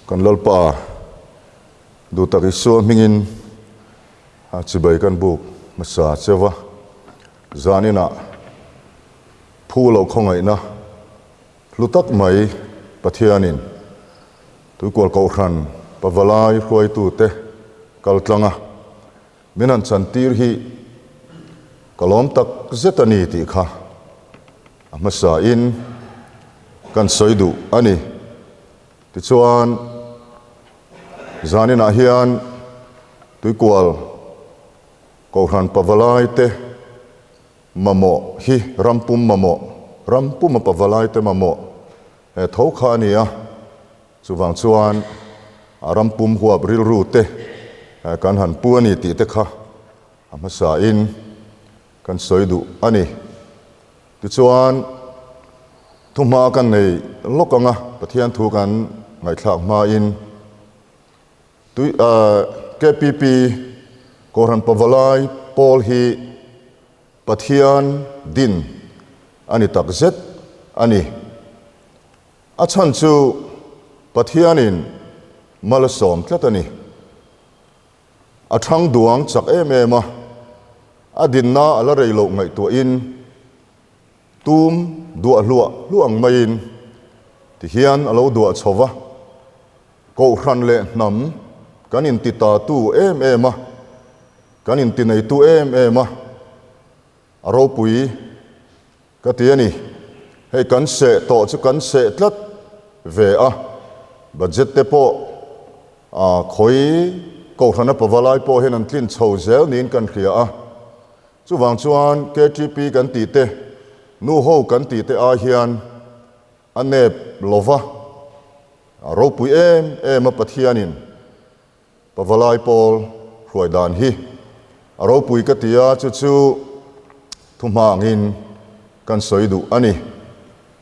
Kan Lalpa duhtak Isua hmingin chibai kan buk hmasa cheu a, zaninah phu loh khawngaihna hlu tak mai Pathianin Tuikual Kohhran Pavalai hruaitute kaltlanga min han chantir hi ka lawm tak zet a ni tih kha a hmasain kan sawi duh a ni. Tichuan, zaninah hian Tuikual Kohhran Pavalaite mamawh hi rampum mamawh, rampuma Pavalaite mamawh he tho kha a ni a. Chuvang chuan a rampum huap rilru te kan han pu a ni tih te kha a hmasain kan sawi duh a ni. Tichuan thuhma kan nei lawk ang a, Pathian thu kan ngaihthlak hmain tui KPP Kohhran Pavalai pawl hi Pathian din a ni takzet a ni. A chhan chu Pathianin mal a sawm tlat a ni. A thang duang chak em em a, a dinna a la rei loh ngaihtuahin tum duah hluah hluah ang maiin tihian a lo duah chho va, Kohhran leh hnam kan inti tatu em em a, kan inti neitu em em a, a ropui. Ka ti a ni. Hei kan seh tawh chu kan seh tlat ve a, budget te pawh a khawi Kohhrana pavalai pawh hian an tlin chho zel niin kan hria a. Chuvang chuan KTP kan tih te, nu ho kan tih te ai hian a nep lova, a ropui em em a Pathianin Pavalai pawl hruai dan hi a ropui ka ti a, chu chu thu hmangin kan sawi duh a ni.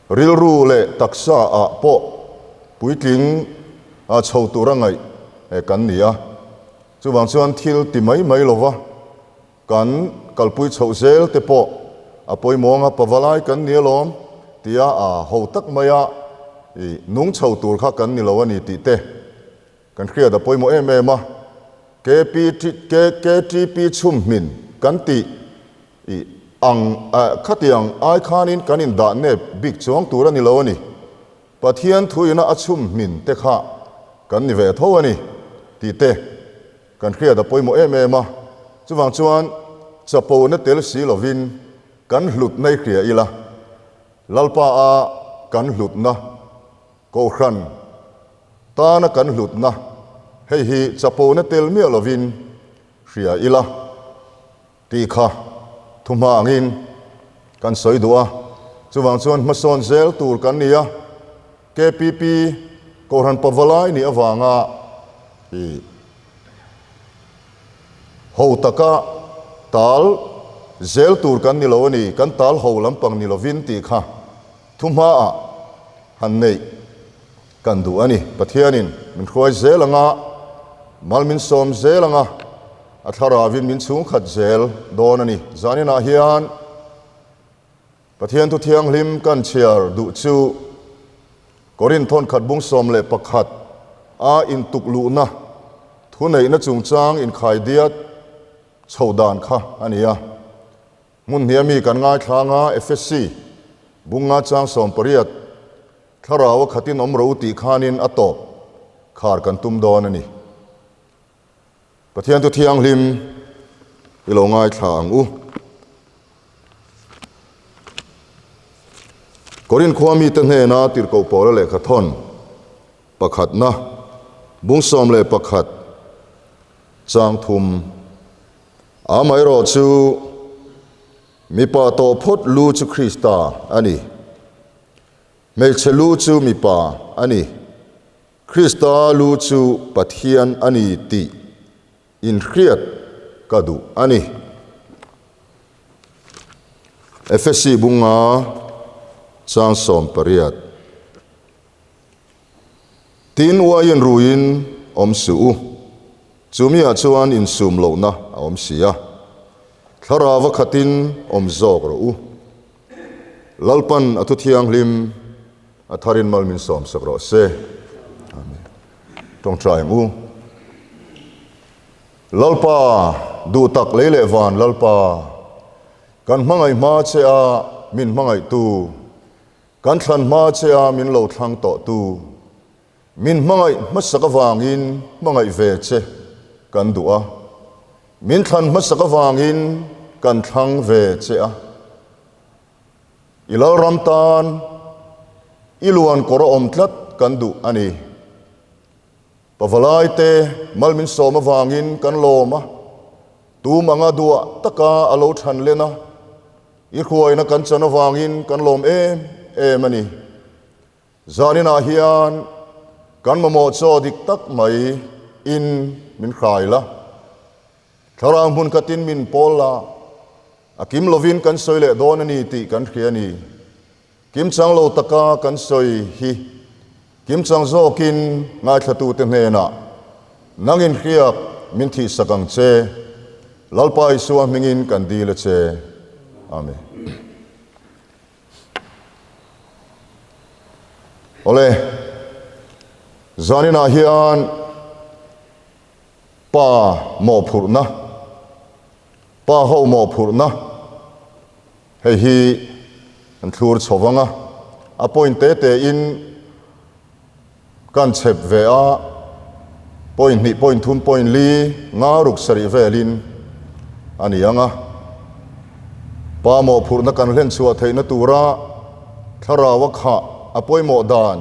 Rilru leh taksa ah pawh puitling a chho tur a ngaih kan ni a, chuvang chuan thil ti mai mai lova kan kalpui chhoh zel te pawh a pawimawng a, Pavalai kan ni alawm tia a ho tak maia i nung chho tur kha kan ni lo a ni tih te Kan hriat a pawimawh em em a, KTP chhumhmin kan tih i ang khatiang ai khanin kan indah nep bik chuang tur a ni lo a ni. Pathian thuina a chhumhmin te kha kan ni ve tho a ni tih te kan hriat a pawimawh em em a. Chuvang chuan chapona tel si lovin kan hlutna i hria ila, Lalpa a kan hlutna Kohhran tana kan hlutna hei hi chapona tel miah lovin hria ila tih kha thuhma angin kan sawi duh a. Chuvang chuan hmasawn zel tur kan ni a, KPP Kohhran Pavalai nih avanga i ho taka tal zel tur kan ni lo a ni, kan tal ho lampang ni lovin tih kha Thuhmaah han neih kan duh a ni. Pathianin min hruai zel anga, mal min sawm zel anga, a thlaravin min chhungkhat zel dawn a ni. Zaninah hian Pathian Thu Thianghlim kan chhiar duh chu Korinth thawnkhat bung 11 a intuk luhna thuneihna chungchang inkhaidiat chho dan kha a ni a. Hmun hnih ami kan ngaithlang a, Efesi, Bunga chang 18, Thlarau a khatin awm ro tih khanin a tawp khar kan tum dawn a ni. Pathian thu thianghlim i lo ngaithla ang u. Korinth khua mite hnena tirhkoh Paula lehkha thawn pakhatna, bung 11 chang thum, Amaherawh chu mipa tawh phawt lu chu Krista a ni. Hmeichhe lu chu mipa a ni. Krista lu chu Pathian a ni tih inhriat ka duh a ni. Efesi bunga chang 18. Tin, uaiin ruiin awm suh u. Chumiah chuan insum lohna a awm si a. Thlarau a khatin awm zawk rawh u. Lalpan a thu thianghlim a tharin mal min sawmsak rawh se. Amen. Tawngtai ang u. Lalpa, duh tak lei leh van Lalpa, kan hmangaih hma che a min hmangaihtu, kan thlan hma che a min lo thlang tawhtu, min hmangaih hmasak avangin hmangaih ve che kan duh a, min thlan hmasak avangin kan thlang ve che a. I Lalram tan i luan kawr a awm tlat kan duh a ni. Pavalai te mal min sawm avangin kan lawm a, tum anga duah taka a lo than len a, i hruaina kan chan avangin kan lawm em em a ni. Zaninah hian kan mamawh chaw dik tak mai in min hrai la, thlarau hmun khatin min pawl la, a kim lovin kan sawi leh dawn a ni tih kan hria a ni. Kimchang lo taka kan sawi hi kimchang zawkin ngaithlatute hnenah nangin hriak min thihsak ang che, Lalpa Isua hmingin kan dil a che. Amen. Awle, zaninah hian pa mawhphurhna, pa ho mawhphurhna, Hei hi an thlur chho vang a, a point te te in kan chhep ve a, point hnih, point thum, point li nga ruk sarih velin a ni ang a. Pa mawhphurhna kan hlen chhuah theihna tura thlarau a khah a pawimawh dan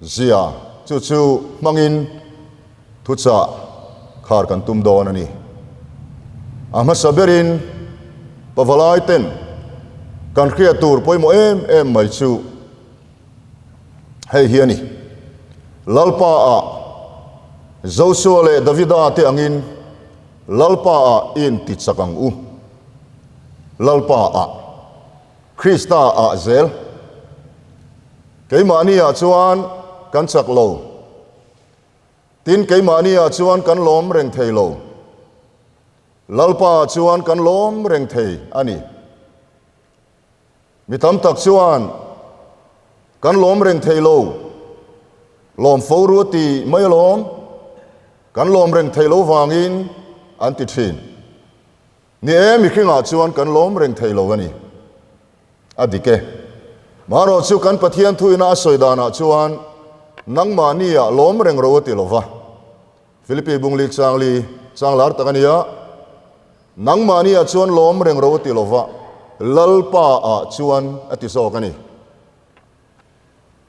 zia chu chu hmangin thuchah khar kan tum dawn a ni. A hmasa berin pavalai ten kan hriat tur pawimawh em em mai chu hei hi a ni. Lalpa ah Joshua leh Davida te angin Lalpa ah i inti chak ang u. Lalpa ah. Krista ah zel. Keimahni ah chuan kan chak lo. Tin, keimahni ah chuan kan lawm reng thei lo. Lalpa ah chuan kan lawm reng thei a ni. Mi tam tak chuan kan lawm reng thei lo. Lawm fo ru a ti mai alawm. Kan lawm reng thei lo vangin an ti thin. Ni e, mihringah chuan kan lawm reng thei lo a ni. A dik e. Marawh chu kan Pathian thuina a sawi danah chuan nangmahniah lawm reng ro a ti lo va. Philippi Bungli Changli chang lar tak a nia. Nangmahniah chuan lawm reng ro a ti lo va, Lalpa-ah chuan a ti zawk a ni.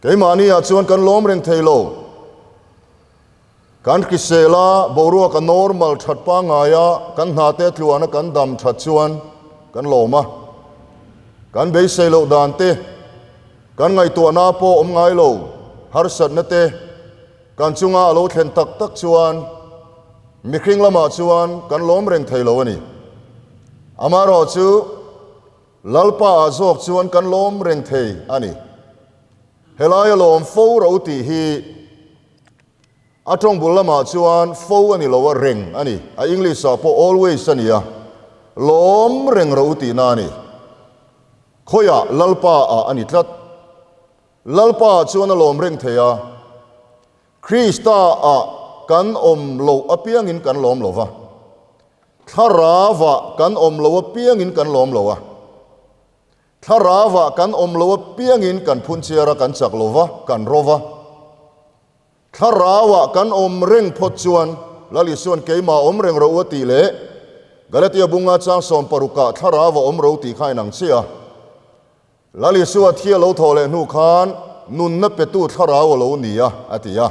Keimahniah chuan kan lawm reng thei lo. Kan hrisel a, boruak a normal that pangngai a, kan hnate tluana kan dam that chuan kan lawm a. Kan beisei loh dan te, kan ngaihtuahna pawh awm ngai lo, harsatna te kan chunga a lo thlen tak tak chuan mihring lamah chuan kan lawm reng thei lo a ni. Amaherawhchu, Lalpa ah zawk chuan kan lawm reng thei a ni. Helai a lawm fo ro tih hi a tawng bul lamah chuan fo a ni lo a, reng a ni. A English ah pawh always a ni a, lawm reng ro tihna a ni. Khawiah Lalpa ah a ni tlat. Lalpa ah chuan a lawm reng thei a, Krista ah kan awm loh apiangin kan lawm lo va, Thlarauah kan awm loh apiangin kan lawm lo a, Thlarauah kan awm loh apiangin kan phunchiar a, kan chak lo va, kan ro va. Thlarauah kan awm reng phawt chuan Lal Isua'n keimah awm reng ro u a tih leh Galatia bunga chang sawmparukah Thlarauah awm ro tih kha inang chiah a. Lal Isua thi a lo thawh leh hnu khan nunna petu thlarau a lo ni a, a ti a.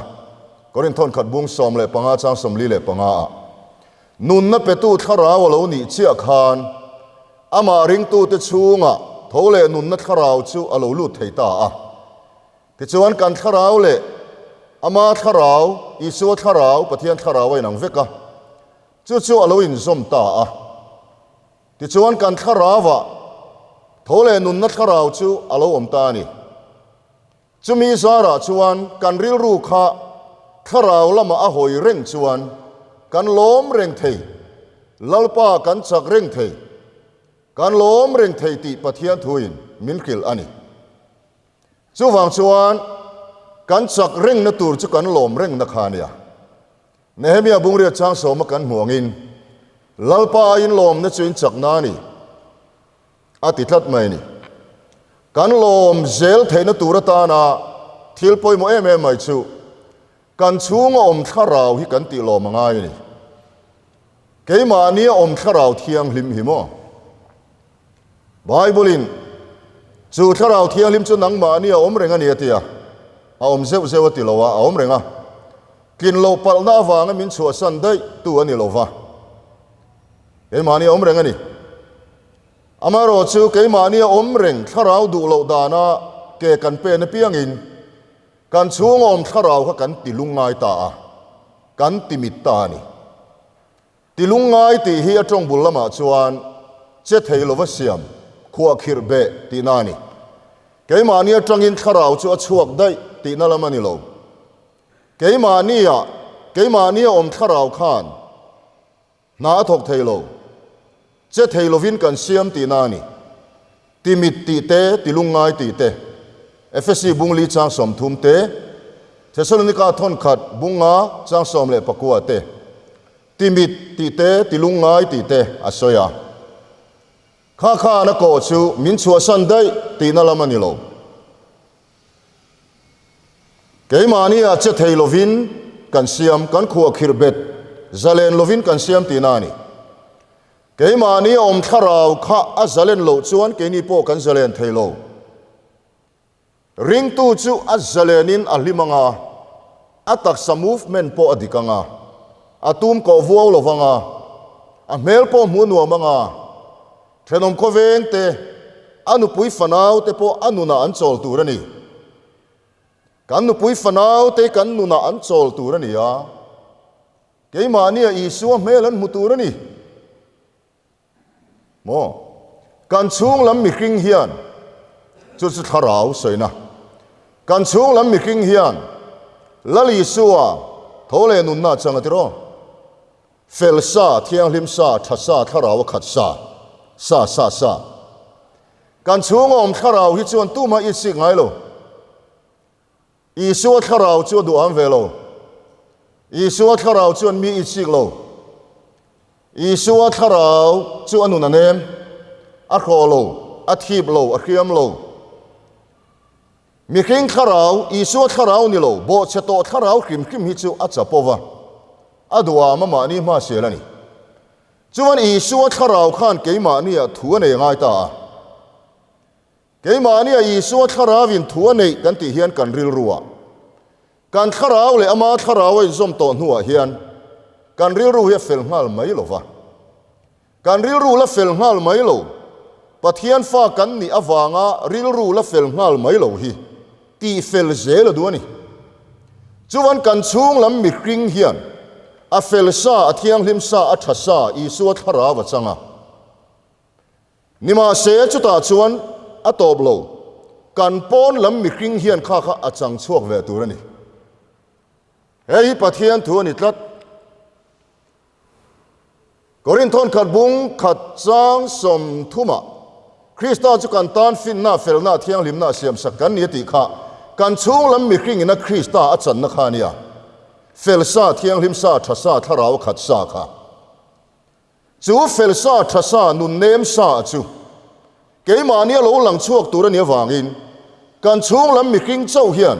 Korinthon khat bung 15 chang 45 ah nunna petu thlarau a lo nih chiah khan amah ringtute chhungah tho leh nunna thlarau chu a lo lut thei ta a. Tichuan kan thlarau leh ama thlarau, Isua thlarau, Pathian thlarau a inang vek a, chu chu a lo inzawm ta a. Tichuan kan thlarauah tho leh nunna thlarau chu a lo awm ta a ni. Chumi zarah chuan kan rilru kha thlarau lamah a hawi reng chuan kan lawm reng thei, Lalpa kan chak reng thei, kan lawm reng thei tih Pathian thuin min hrilh a ni. Chuvang chuan. kan chak rengna tur chu kan lawm rengna kha a nia. Nehemia bungriat chang sawma kan hmu angin, Lalpa aiin lawmna chu in chakna a ni, a ti tlat mai a ni. Kan lawm zel theihna tur atana thil pawimawh em em mai chu kan chhunga awm thlarau hi kan tih lawm a ngai a ni. Keimahnia awm thlarau thianghlim hi maw? Bible-in chu thlarau thianghlim chu nangmahni a awm reng a ni a ti a, a awm zeuh zeuh a ti lo a, a awm reng a. Tlin loh palhna avanga min chhuahsan daih tu a ni lo va, keimahni a awm reng a ni. Amaherawhchu keimahni a awm reng thlarau duh loh dana ke kan pen apiangin kan chhunga awm thlarau kha kan ti lungngai ta a, kan ti mit ta a ni. Ti lungngai tih hi a tawng bul lamah chuan che thei lova siam, khuahkhirh beh tihna a ni. Keimahni atangin thlarau chu a chhuak daih tihna lam a ni lo. Keimahnia, keimahnia awm thlarau khan hna a thawk thei lo, che thei lovin kan siam tihna a ni. Ti mit tih te, ti lungngai tih te, Efesi bungli chang 30 te, Thesalonika thawnkhat bunga chang 19 te, ti mit tih te, ti lungngai tih te a sawi a. Kha khan a kawh chu min chhuahsan daih tihna lam a ni lo. Keimahnia che thei lovin kan siam, kan khuahkhirh bet zalen lovin kan siam tihna a ni. Keimahnia awm thlarau kha a zalen loh chuan keini pawh kan zalen thei lo. Ringtu chu a zalenin a hlim ang a, a taksa movement pawh a dik ang a, a tum kawh vuau lo vang a, a hmel pawh hmuh nuam ang a, thenawm khawveng te, a nupui fanau te pawh a nunah an chawl tur a ni. Kan nupui fanau te kan nunah an chawl tur a ni a, keimahnia Isua hmel an hmu tur a ni. Maw? Kan chhung lam mihring hian, chu chu thlarau sawina, kan chhung lam mihring hian Lal Isua tho leh nunna a chang a ti raw? Fel sa, thianghlim sa, tha sa, thlarau a khat sa, sa, sa, sa. Kan chhunga awm thlarau hi chuan tumah i sik ngai lo. Isua thlarau chu a duham ve lo. Isua thlarau chuan mi i chik lo. Isua thlarau chu a nun a nem, a hrawh lo, a thip lo, a hriam lo. Mihring thlarau, Isua thlarau ni lo, bawhchhe tawh thlarau hrim hrim hi chu a chapo va, a duham a mahni hma sel a ni. Chuan Isua thlarau khan keimahniah thu a nei ngai ta a. Keimahnia Isua thlarauin thu a neih kan tih hian kan rilruah, kan thlarau leh ama thlarau a inzawm tawh hnuah hian kan rilru hi a fel nghal mai lo va. Kan rilru la fel nghal mai lo, Pathian fa kan nih avanga rilru la fel nghal mai lo hi tih fel zel a duh a ni. Chuan kan chhung lam mihring hian a fel sa, a thianghlim sa, a tha sa Isua thlarau a chang a. Nimahse, chutah chuan a tawp lo, kan pawn lam mihring hian kha kha a chang chhuak ve tur a ni. Hei hi Pathian thu a ni tlat. Korinthawn khat bung khat chang 30ah, Krista chu kan tan finna, felna, thianghlimna siamsak kan ni a tih kha kan chhung lam mihring ina Krista a channa kha a nia. Fel sa, thianghlim sa, tha sa, thlarau a khat sa kha. Chu fel sa tha sa nun nem sa chu keimahnia lo lang chhuak tur a nih avangin kan chhung lam mihring chauh hian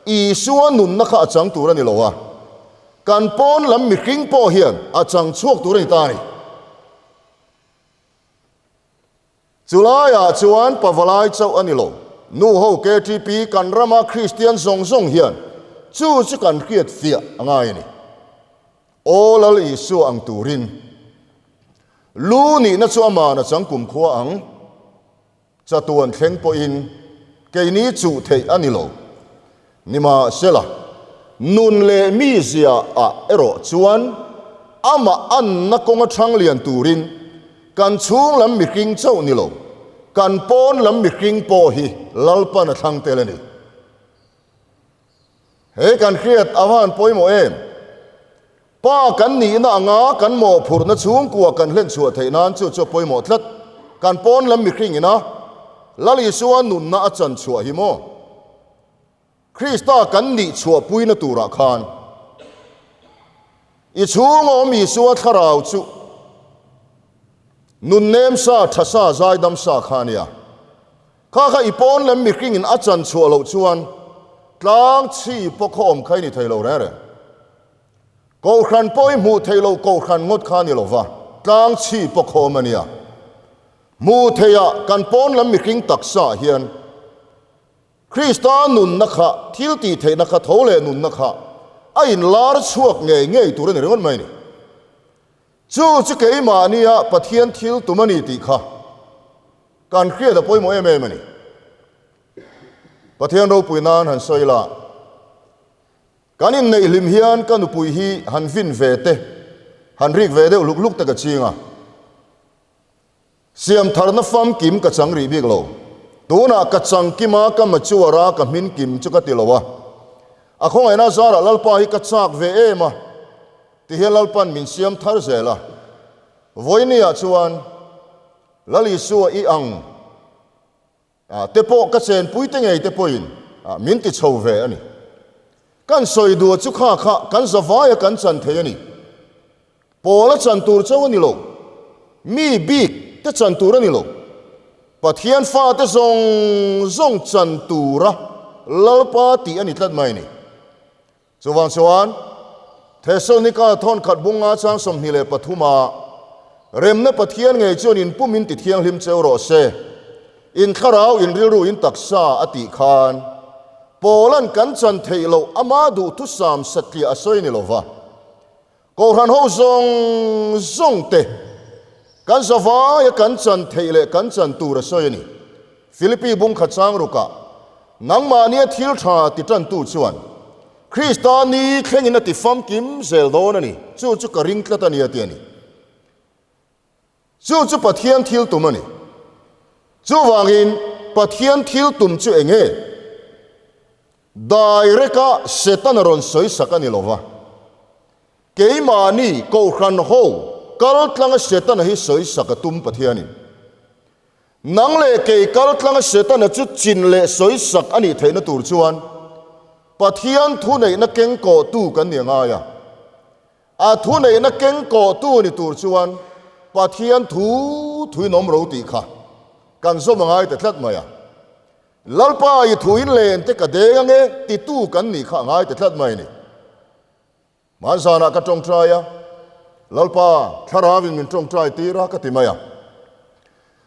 Isua nunna kha a chang tur a ni lo a, kan pawn lam mihring pawh hian a chang chhuak tur a ni ta a ni. Chulaiah chuan pavalai chauh a ni lo, nu ho KTP kan rama Kristian zawng zawng hian chu chu kan hriat fiah a ngai a ni. Aw Lal Isua ang turin lu nihna chu aman a chang kumkhua ang, chatuan thleng pawhin keini chuh theih a ni lo. Nimahsela, nun leh mizia ah erawh chuan amah anna kawnga thang lian turin kan chhung lam mihring chauh ni lo, kan pawn lam mihring pawh hi Lalpan a thlang tel a ni. He kan hriat a van pawimawh em? Pa kan nihna anga kan mawhphurhna chhungkua kan hlen chhuah theih nan chu chu a pawimawh tlat. Kan pawn lam mihring ina Lal Isua nunna a chan chhuah hi maw? Krista kan nih chhuahpuina turah khan i chhunga awm Isua thlarau chu nunnem sa, tha sa, zaidam sa kha a nia. Kha kha i pawn lem mihringin a chan chhuah loh chuan tlang chhi pawh khaw awm kha i ni thei lo reng reng. Kohhran pawh i hmuh theih loh kohhran ngawt kha a ni lo va, tlang chhi pawh khaw awm a nia. Hmuh theihah kan pawn lam mihring taksaah hian Krista nunna kha, thil tih theihna kha, tho leh nunna kha a inlar chhuak ngei ngei tur a ni ringawt mai a ni. Chu chu keimahnia Pathian thil tum a ni tih kha kan hriat a pawimawh em em a ni. Pathian ropui nan han sawi la, kan inneih hlim hian ka nupui hi han vin ve te, han rik ve deuh hluk hluk te ka ching a. Siam tharna famkim ka chang rih bik lo. Tunah ka chang kim a, ka mature a, ka hmin kim chu ka ti lo a. A khawngaihna zarah Lalpa hi ka chak ve em a, ti hian Lalpan min siam thar zel a. Vawinia chuan Lal Isua i ang te pawh ka chenpui te ngei te pawhin min ti chho ve a ni. Kan sawi duh chu kha kha kan zavaia kan chan thei a ni. Pawl a chan tur chauh a ni lo. Mi bik te chan tur a ni lo. Pathian fate zawng zawng chan tura Lalpa tih a ni tlat mai a ni. Chuvang chuan Thesalonika thawn khat bunga chang 23 ah Remna Pathian ngei chuan in pumin ti thianghlim cheu rawh se, in thlarau, in rilru, in taksa a tih khan Paula'n kan chan theih loh ama duhthusam satliah a sawi ni lova. Kohhran ho zawng zawng te kan zavaia kan chan theih leh kan chan tur a sawi a ni. Philippi bung khat chang rukah, Nangmahnia thil tha ti tantu chuan Krista ni thlengin a ti famkim zel dawn a ni, chu chu ka ring tlat a ni a ti a ni. Chu chu Pathian thil tum a ni. Chuvangin Pathian thil tum chu eng nge? Direct-a Setana rawn sawi sak a ni lo va. Keimahni Kohhran ho kal tlanga Setana hi sawi sak a tum Pathianin. Nang leh kei kal tlanga Setana chu chin leh sawi sak a nih theihna tur chuan Pathian thuneihna keng kawhtu kan ni a ngai a. A thuneihna keng kawhtu ni tur chuan Pathian thu thuin awm ro tih kha kan zawm a ngai ta tlat mai a. Lalpa i thuin len te ka deng ange titu kan nih kha a ngai ta tlat mai a ni. Hmanzanah ka tawngtai a, Lalpa thlarauin min tawngtai tir a ka ti mai a.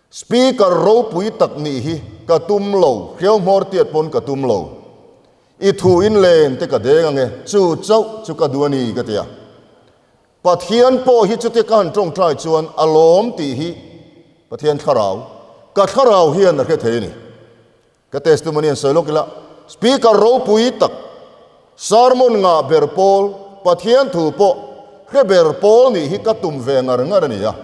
Speaker ropui tak nih hi ka tum lo, hriau hmawr tiat pawn ka tum lo. I thuin len te ka deng ange, chu chauh chu ka duh a ni ka ti a. Pathian pawh hi chutia ka han tawngtai chuan a lawm tih hi Pathian thlarau, ka thlarau hian a hre thei a ni. Ka testimony an sawi lawk ila, Speaker ropui tak, sermon ngah ber pawl, Pathian thu pawh hre ber pawl nih hi ka tum ve ngar ngar a ni a.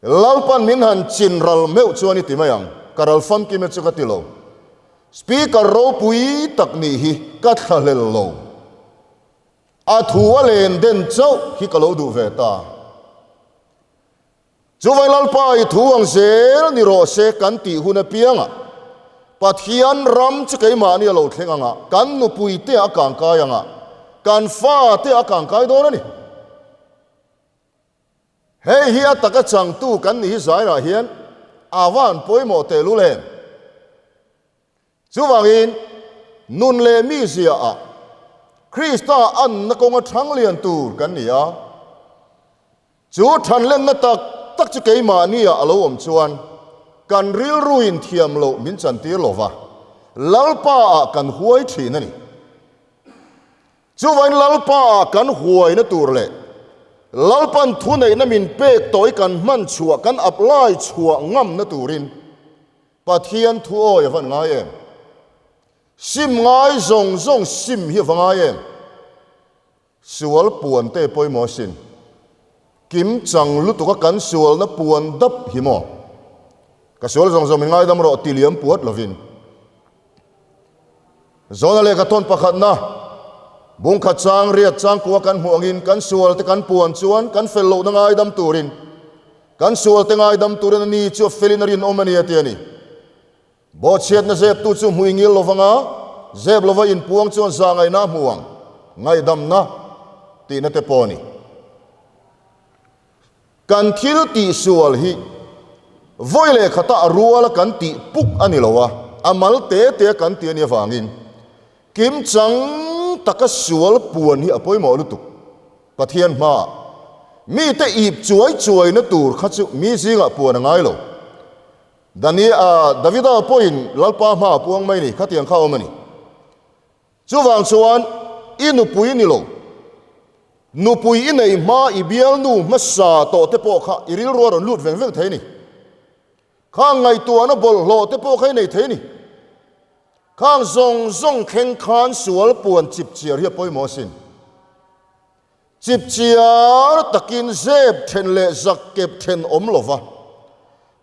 Lalpan min han chin ral meuh chuan i ti mai ang, ka ral famkim e chu ka ti lo. Speaker ropui tak nih hi ka thlahlel lo. A thu a len den chauh hi ka lo duh ve ta. Chuvai Lalpa i thu ang zel ni rawh se kan tih hun apiangah Pathian ram chu keimahni a lo thleng anga, kan nupui te a kangkai anga, kan fa te a kangkai dawn a ni. Hei hi a taka changtu kan ni hi zairah hian a van pawimawh tehlul em? Chuvangin, nun leh mi ziaah Krista anna kawnga thang lian tur kan ni a. Chu thanlenna tak tak chu keimahnia a lo awm chuan kan rilruin thiam loh min chantir lo va, Lalpaah kan huai thin a ni. Chuvain Lalpaah kan huaina tur leh Lalpan thuneihna min pek tawh i kan hman chhuah, kan apply chhuah ngamna turin Pathian thu awi a van ngai em? Sim ngai zawng zawng sim hi a va ngai em? Sual puan te pawimawh asin. Kim chang lutuka kan sualna puan dap hi maw? Ka sual zawng zawng min ngaidam rawh ti liam puat lovin. Zawna lehkha thawn pakhatna, Bungkhat chang riat changkua kan hmuh angin kan sualte kan puan chuan kan fel lohna ngaidam turin, kan sualte ngaidam turin a ni chu a felin a rinawm a ni a ti a ni. Bawhchhiatna zeptu chu hmui ngil lovanga Zep lova inpuang chuan zahngaihna a hmu ang, ngaihdamna tihna te pawh a ni. Kan thil tihsual hi vawi leh khata a ruala kan tih puk a ni lo a, a mal te te a kan ti a nih avangin kimchang taka sual puan hi a pawimawh lutuk. Pathian hmaah mite ip chuai chuaina tur kha chu mi zingah puan a ngai lo. Dani a, Davida pawhin Lalpa hma a puang mai ni, khatiang kha a awm a ni. Chuvang chuan i nupui ni lo, nupui i nei hma i bialnu hmasa tawh te pawh kha i rilru a rawn lut veng veng thei a ni. Khang ngaihtuahna bawlhhlawh te pawh kha i nei thei a ni. Khang zawng zawng thleng khan sual puan chipchiar hi a pawimawh asin. Chipchiar takin zep then leh zak kep then awm lova,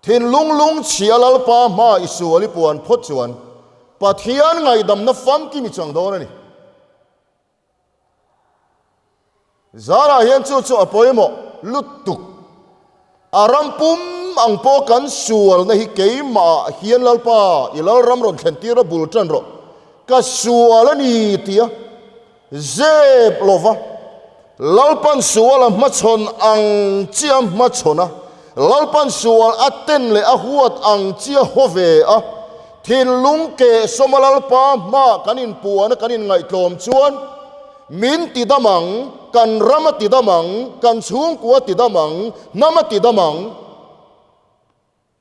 thinlung lungchhia Lalpa hma i sual i puan phawt chuan Pathian ngaihdamna famkim i chang dawn a ni. Zanah hian chu chu a pawimawh lutuk. A ram pum ang pawh kan sualna hi keimah hian Lalpa i Lalram rawn thlen tir a bul tan rawh. Ka sual a ni tia zep lova Lalpan sual a hmachhawn ang chia hmachhawn a, Lalpan sual a ten leh a huat ang chia haw ve a, thinlung keh sawma Lalpa hmaah kan inpuan a kan inngaihtlawm chuan Min ti dam ang, kan ram a ti dam ang, kan chhungkua a ti dam ang, hnam a ti dam ang.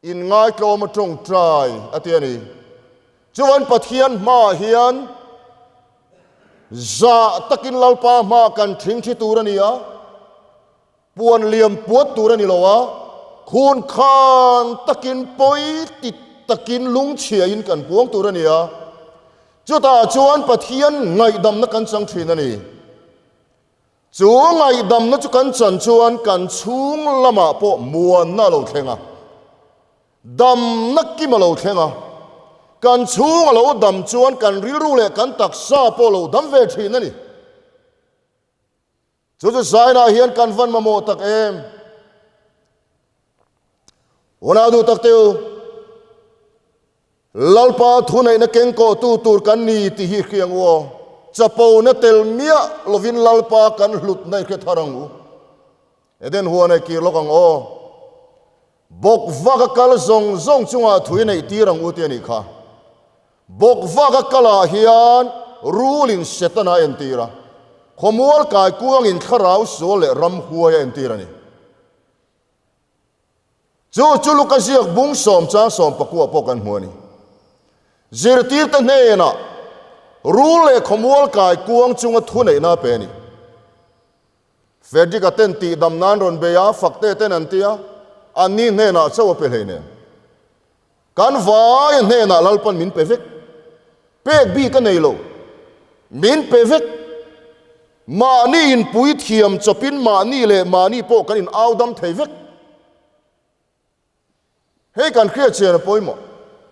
Inngaitlawm a tawngtai a ti a ni. Chuan Pathian hmaah hian zah takin Lalpa hmaah kan thingthi tur a ni a, puan liam puat tur a ni lo a, khun khan takin pawi ti takin lungchhiain kan puang tur a ni a, chutah chuan Pathian ngaihdamna kan chang thin a ni. Chu ngaihdamna chu kan chan chuan kan chhung lamah pawh muanna a lo thleng a, damna kim a lo thleng a, kan chhung a lo dam chuan kan rilru leh kan taksa pawh a lo dam ve thin a ni. Chu chu Zainah hian kan van mamawh tak em? Unau duh tak te u, Lalpa thuneihna kengkawhtu tur kan ni tih hi hriang u aw. Chapona tel miah lovin Lalpa kan hlutna i hre thar ang u. Eden huan ai kir lawk ang aw. Bawk vak a kal zawng zawng chungah thu i neih tir ang u ti a nih kha. Bawk vak a kalah hian rulin Setana a entir a, khawmual kai kuangin thlarau sual leh ramhuai a entir a ni. Chu chu Luka ziak bung sawm chang sawm pakua pawh kan hmu a ni. Zirtirte hnenah rul leh khawmual kai kuang chunga thuneihna a pe a ni. Frederick-a ten tihdam nan rawn bei a, Fakte ten an ti a, anni hnenah chauh a pe hlei nen. Kan vaia hnenah Lalpan min pe vek. Pek bik a nei lo. Min pe vek. Mahni inpui thiam chawpin mahni leh mahni pawh kan in au dam thei vek. Hei kan hriatchian a pawimawh.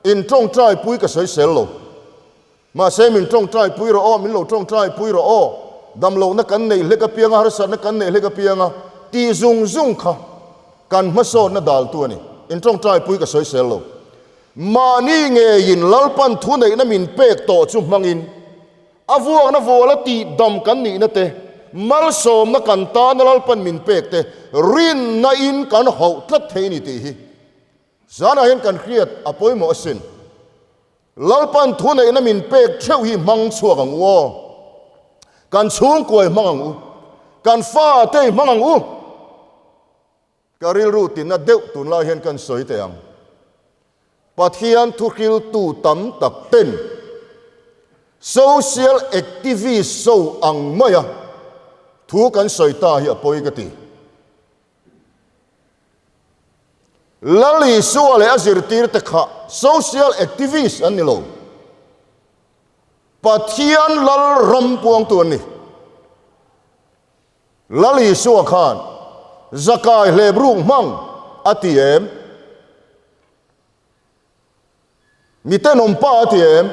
In tawngtai pui ka sawi sel lo. Mahse min tawngtai pui rawh aw, min lo tawngtai pui rawh aw. Damlohna kan neih hlek apiang a, harsatna kan neih hlek apiang a, tih zung zung kha kan hmasawnna daltu a ni. In tawngtai pui ka sawi sel lo. Mahni ngeiin Lalpan thuneihna min pek tawh chu hmangin A vuakna vuala tihdam kan nihna te, malsawmna kan tana Lalpan min pek te rinna in kan hauh tlat thei a ni tih hi zanah hian kan hriat a pawimawh asin. Lalpan thuneihna min pek theuh hi hmang chhuak ang u aw. Kan chhungkuai hmang ang u. Kan fate hi hmang ang u. Ka rilru tinna deuh tunlai hian kan sawi teh ang. Pathian thuhriltu tam tak ten social activist so ang maia thu kan sawi ta hi a pawi ka ti. Lal Isua leh a zirtirte kha social activist an ni lo. Pathian lal ram puangtu an ni. Lal Isua khan Zakai hlep ruk hmang a ti em? Mi tenawm pa a ti em?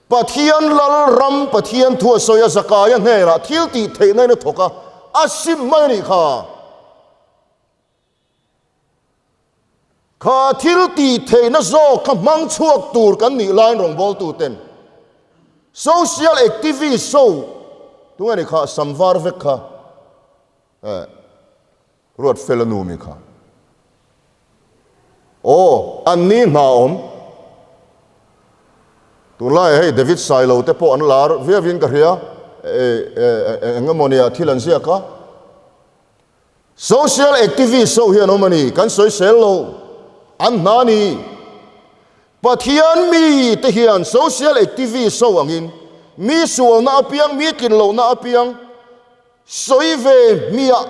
Pathian lal ram Pathian thu a sawi a Zakaia hnenah thil tih theihna in a thawk a, a sim mai a nih kha. Kha thil tih theihna zawk kha hmang chhuak tur kan nih laiin rawngbawltuten social activist ho tunge ni kha sam var vek kha eh ruat fel a nu mi kha aw an ni hna awm tunlai hei David Sailo te pawh an lar viau in ka hria eh eh eng emaw nia thil an ziak a. Social activist ho hian awm a ni, kan sawisel lo, an hna a ni. Pathian mi te hian social activist ho angin mi sualna apiang, mi tlin lohna apiang sawi ve hmiah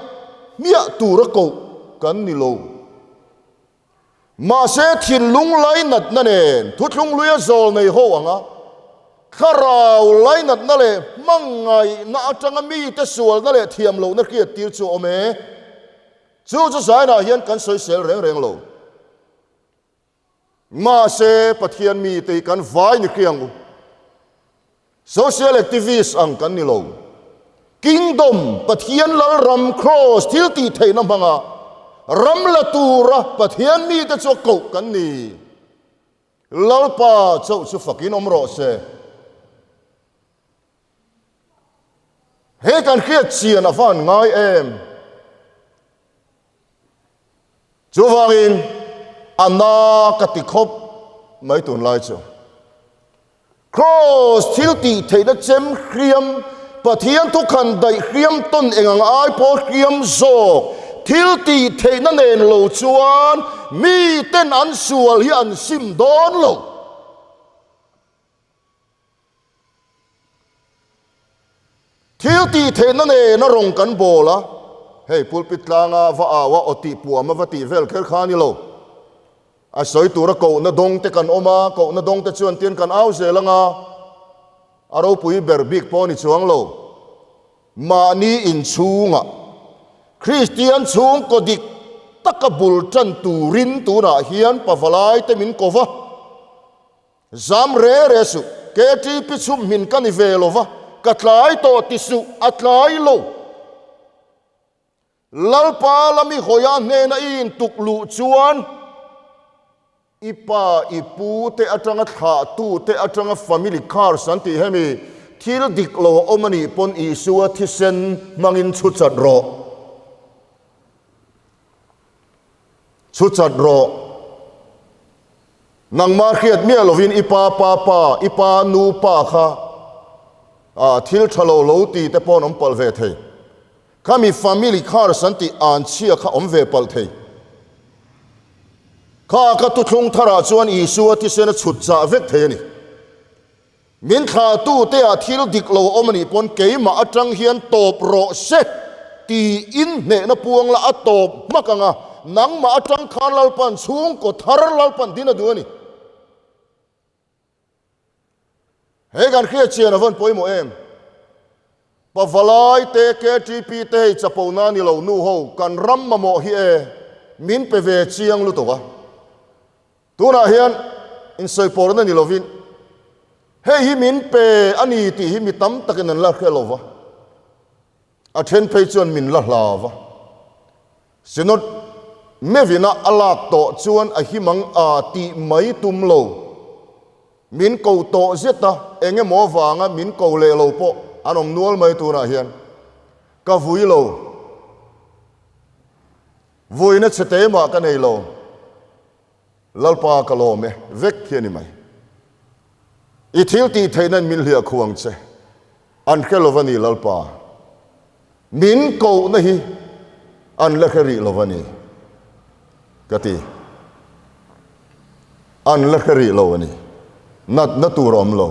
hmiah tura koh kan ni lo. Mahse, thinlung lainatna nen thuthlung hluia zawl nei ho anga thlarau lainatna leh hmangaihna atanga mite sualna leh thiamlohna hriattir chu a awm e. Chu chu zainah hian kan sawisel reng reng lo. Mahse, Pathian mite hi kan vai ni hriang u. Social activist ang kan ni lo. Kingdom, Pathian Lalram, Cross, thil tih theihna hmanga ram la tura Pathian mite chu a koh kan ni. Lalpa chauh chu fakin awm rawh se. He kan hriat chian a van ngai em? Chuvangin a na ka ti khawp mai tunlai chu. Kraws thil tih theihna chem hriam, Pathian thukhan daih hriam tawn eng ang ai pawh hriam zawk thil tih theihna nen lo chuan miten an sual hi an sim dawn lo. Thil tih theihna nena rawng kan bawl a, hei pulpit tlanga va au a, aw tih puam a va tih vel kher kha a ni lo. A sawi tura kohna dawng te kan awm a, kohna dawng te chuan tian kan au zel anga, a ropui ber bik pawh a ni chuang lo. Mahni inchhungah Kristian chhungkaw dik taka bul tan turin tunah hian pavalai te min ko va. Zam re re suh, KTP chhum hmin ka ni ve lo va, ka tlai tawh ti suh, a tlai lo. Lalpa lami hawia hnena i intuk luh chuan i pa, i pu te atanga thlahtu te atanga family curse an tih hemi thil dik lo a awm a nih pawn Isua thisen hmangin chhu chat rawh. Chhu chat rawh. Nangmah hriat miah lovin i pa pa pa, i pa nu pa kha ah thil tha lo lo ti te pawh an awm palh ve thei. Khami family curse an tih an chhia kha awm ve palh thei. Kha ka tuthlung tharah chuan Isua thisen a chhut chah vek thei a ni. Min thlahtu te ah thil dik lo a awm a nih pawn keimah atang hian tawp rawh se tiin hnehna puang la a tawp hmak ang a, nangmah atang khan Lalpan chhungkaw thar Lalpan din a duh a ni. He kan hriat chian a vawn pawimawh em? Pavalai te KTP te hei chapo na ni lo nu ho kan ram mamawh hi e min pe ve chiang lutuk a. Tunah hian insawipawrna ni lovin hei hi min pe a ni tih hi mi tam takin an la hre lo va, a then phei chuan min la hla va. Synod mevina a lak tawh chuan a himang a tih mai tum lo. Min ko tawh zet a, eng emaw avanga min ko leh lo pawh an awm nual mai tunah hian. Ka vui lo. Vuina chhe te mah ka nei lo. Lalpa ka lawm e, vek hi a ni mai. I thil tih theihna in min hliah khuh ang che. An hre lo va ni Lalpa. Min kohna hi an la hre rih lo va ni ka ti. An la hre rih lo a ni. Natna tur a awm lo.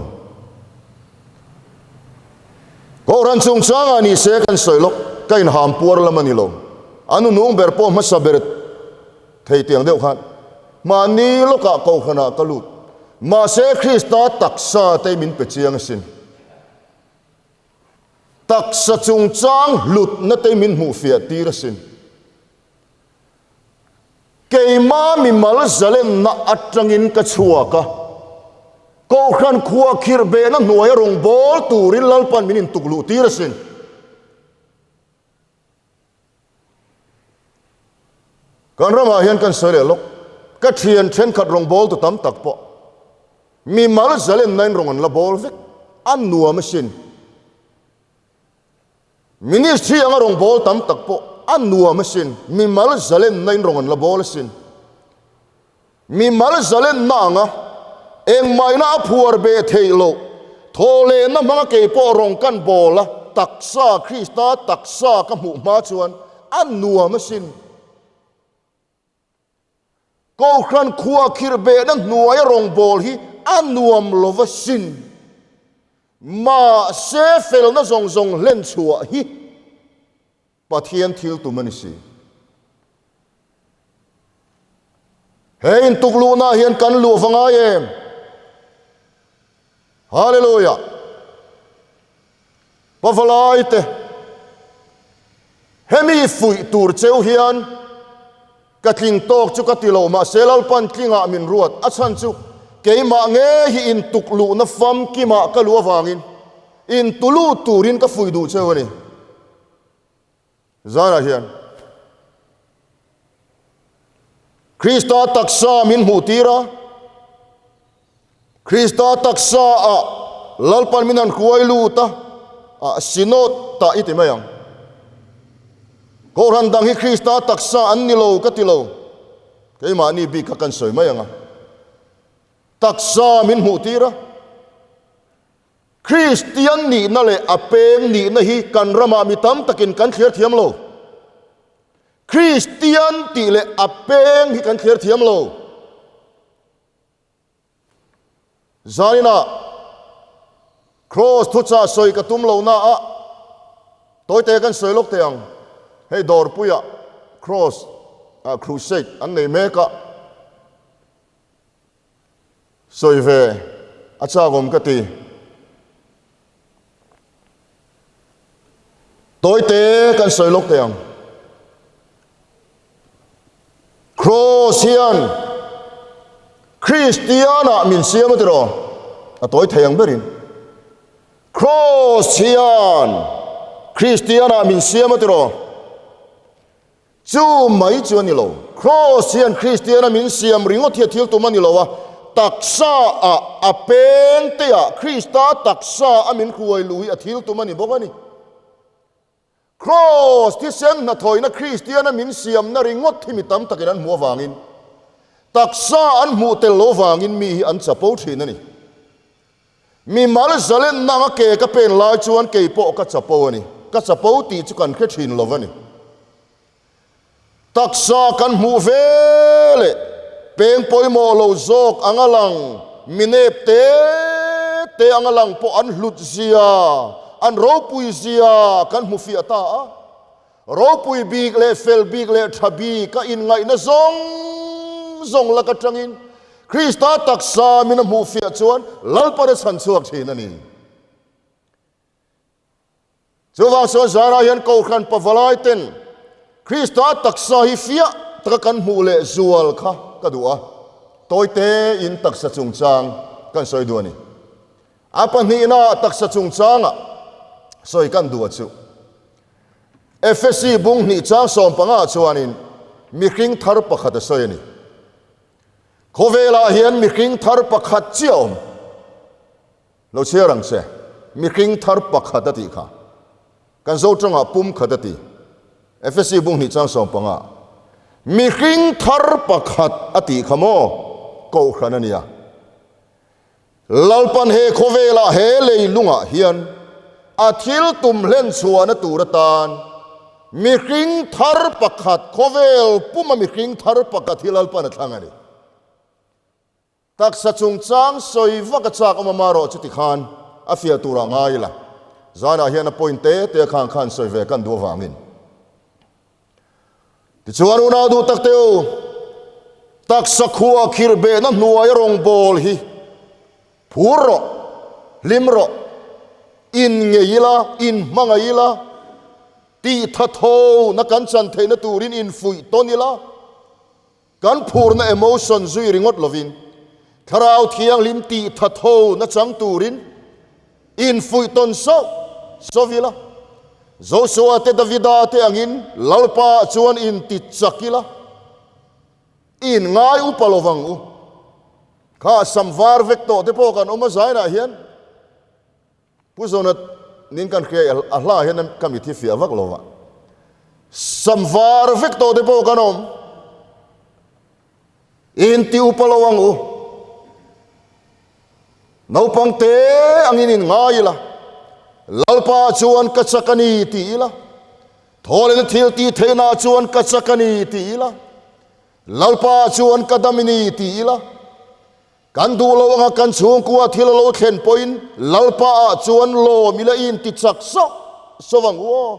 Kohhran chungchangah ni se kan sawi lawk, ka inham puar lam a ni lo. A nunung ber pawh hmasa ber thei tiang deuh khan mahni lawkah kohhranah ka lut. Mahse Krista taksa te min pe chiang asin. Taksa chungchang hlutna te min hmuhfiah tir asin. Keima mimal zalenna atangin ka chhuak a, Kohhran khua khirh behna hnuaia rawn bawl turin Lalpan min intuk luh tir asin. Kan ramah hian kan sawi leh lawk. Ka thian thenkhat rawngbawltu tam tak pawh mimal zalenna in rawn an la bawl vek. A nuam asin. Ministry anga rawngbâwl tam tak pawh a nuam asin, mimal zalenna in rawn an la bâwl asin. Mimal zalenna anga engmahina a phuar beh theih loh, thawhlehna hmanga kei pawh rawn kan bâwl a, taksa, Krista taksa ka hmuh hma chuan a nuam asin. Kohhran khua khirh behna hnuaia rawngbâwl hi a nuam lo va sin. Mahse, felna zawng zawng hlen chhuah hi Pathian thil tum a ni si. He intukluhnaah hian kan luh va ngai em? Hallelujah! Pavalaite, hemi fuih tur cheu hian ka tling tawk chu ka ti lo, mahse Lalpan tlingah min ruat. A chhan chu keimah nge hi intuk luhna famkimah ka luh avangin intulut turin ka fuih duh cheu a ni. Zanah hian Krista taksa min hmuh tir a, Krista taksa ah Lalpan min han hruai lut a, ah Synod tah i ti mai ang. Kohhran dang hi Krista taksa an ni lo ka ti lo, keimahni bik kha kan sawi mai ang a. Taksa min hmuh tir a. Kristian nihna leh a peng nihna hi kan ramah mi tam takin kan thliar thiam lo. Kristian tih leh a peng hi kan thliar thiam lo. Zaninah Kraws thuchah sawi ka tum lohna ah tawite kan sawi lawk teh ang. Hei dawrpuiah Kraws ah Crusade an nei mek a. Sawi ve a chak awm ka ti. Tawite kan sawi lawk teh ang. Kraws hian Kristianah min siam a tiraw? A tawi thei ang berin. Kraws hian Kristianah min siam a tiraw? Chu mai chu a ni lo. Kraws hian Kristiana min siam ringawt hi a thil tum a ni lo a, taksa ah a peng te ah Krista taksa a min hruai luh hi a thil tum a ni bawk a ni. Kraws thisen hnathawihna Kristiana min siamna ringawt hi mi tam takin an hmuh avangin taksa an hmuh tel lo vangin mi hi an chapo thin a ni. Mimal zalenna anga ke ka pen lai chuan kei pawh ka chapo a ni. Ka chapo tih chu kan hre thin lo a ni. Taksa kan hmuh ve leh peng pawimawh lo zawk anga lang, mi nep te te anga lang pawh an hlut zia, an ropui zia kan hmu fiah ta a. Ropui bik leh fel bik leh tha bik a inngaihna zawng zawng lak atangin Krista taksa min a hmuh fiah chuan Lalpan a chhan chhuak thin a ni. Chuvang chuan zanah hian Kohhran pavalai ten Krista taksa hi fiah taka kan hmuh leh zual kha ka duh a, tawite in taksa chungchang kan sawi duh a ni. A pahnihna taksa chungchanga sawi kan duh a chu. Efesi bung hnih chang 15 chuanin mihring thar pakhat a sawi a ni. Khawvelah hian mihring thar pakhat chiah a awm. Lo chhiar ang che, mihring thar pakhat a tih kha. Kan zo tangah pum khat a ti. Efesi bung hnih chang 15. Mihring thar pakhat a tih kha maw? Kohhran a nia. Lalpan he khawvelah he leilungah hian a thil tum hlen chhuahna tur atan mihring thar pakhat, khawvel puma mihring thar pakhat hi Lalpan a thlang a ni. Taksa chungchang sawi vak a chak awm a marawh chuti khan a fiah turah ngai ila, zanah hian a point te te khan khan sawi ve kan duh avangin. Tichuan unau duh tak te u, taksa khua khirh behna hnuaia rawngbâwl hi phur rawh, hlim rawh, in ngei ila, in hmangaih ila, tih tha tho na kan chan theihna turin in fuih tawn ila, kan phurna emotion zui ringawt lovin, Thlarau Thianghlim tih tha tho na chang turin in fuih tawn sauh sauh ila. Joshua te Davida te angin Lalpa chuan in ti chak ila. I in ngai upa lovang u. Kha sam var vek tawh te pawh kan awm a zainah hian Pu Zonat nin kan hria a hla hian ka mit hi fiah vak lova. Sam var vek tawh te pawh kan awm. I in ti upa lo ang u. Naupang te angin in ngai ila. Lalpa chuan ka chak a ni ti ila. Thawlena thil ti theihna chuan ka chak a ni ti ila. Lalpa chuan ka dam i ni ti ila. Kan duh lo anga kan chhungkua thil a lo thlen pawhin Lalpa ah chuan lawm ila i inti chak sauh sauh ang u aw.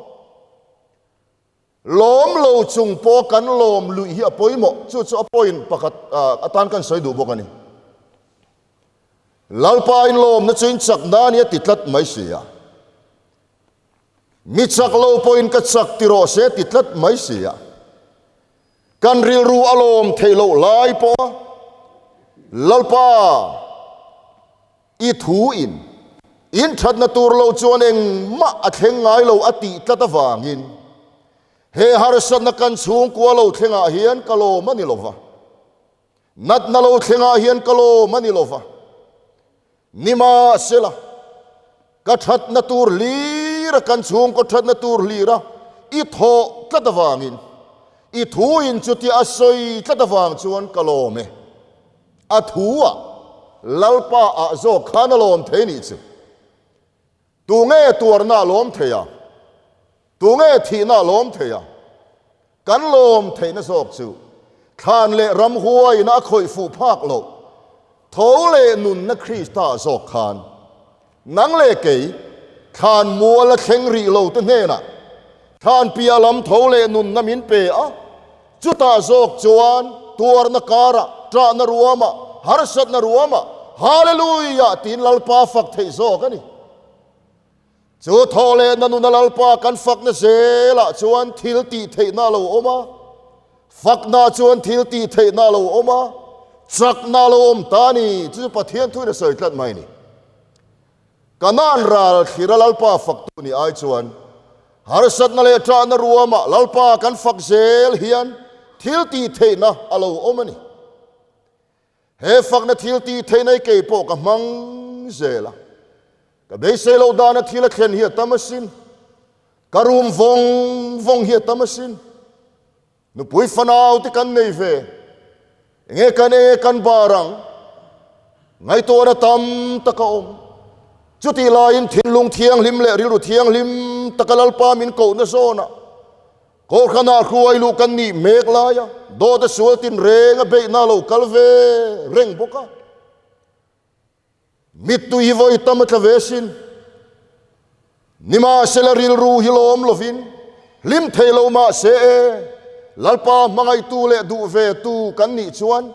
Lawm lo chung pawh kan lawm luih hi a pawimawh. Chu chu a point pakhat atan kan sawi duh bawk a ni. Lalpa in lawmna chu in chak nan hi a ti tlat mai si a. Mi chak lo pawhin ka chak ti rawh se ti tlat mai si a. Kan rilru a lawm theih loh lai pawha Lalpa i thu in in thatna tur lo chuan engmah a thleng ngai lo a tih tlat avangin he harsatna kan chhungkua lo thlengah hian ka lawm a ni lova, natna lo thlengah hian ka lawm a ni lova. Nimahsela, ka thatna tur hlira kan chhungkaw thatna tur hlira i thawh tlat avangin, i thu in chutia a sawi tlat avang chuan ka lawm e. A thu ah Lalpa ah zawk khan a lawm thei nih chu. Tunge tuarna a lawm thei a? Tunge thihna a lawm thei a? Kan lawm theihna zawk chu thlan leh ramhuaiin a khawih fuh phak loh tho leh nunna Krista zawk khan nang leh kei thlan mual a thleng rih lo te hnenah thlan piah lam tho leh nunna min pe a, chutah zawk chuan tuarna karah, ṭahna ruamah, harsatna ruamah Hallelujah tiin Lalpa fak theih zawk a ni. Chu thaw leh na nuna Lalpa kan fakna zelah chuan thil tih theihna a lo awm a, fakna chuan thil tih theihna a lo awm a, chakna a lo awm ta a ni. Chu chu Pathian thuin a sawi tlat mai a ni. Kanaan ral thlira Lalpa faktu ni ai chuan harsatna leh ṭahna ruamah Lalpa kan fak zel hian thil tih theihna a lo awm a ni. He fakna thil tih theihna hi kei pawh ka hmang zel a, ka beisei loh dana thil a thlen hi a tam asin, ka rum vawng vawng hi a tam asin. Nupui fanau te kan nei ve, enge kan enge kan bar ang, ngaihtuahna tam tak a awm. Chutih laiin thinlung thianghlim leh rilru thianghlim taka Lalpa min kohna zawnah Kohhranah hruai luh kan nih mek laia dawt a sual tinreng a beihna a lo kal ve reng bawk a. Mittui hi vawi tam a tla ve sin. Nimahsela rilru hi lawm lovin hlim thei lo mahse e, Lalpa hmangaihtu leh duh ve tu kan nih chuan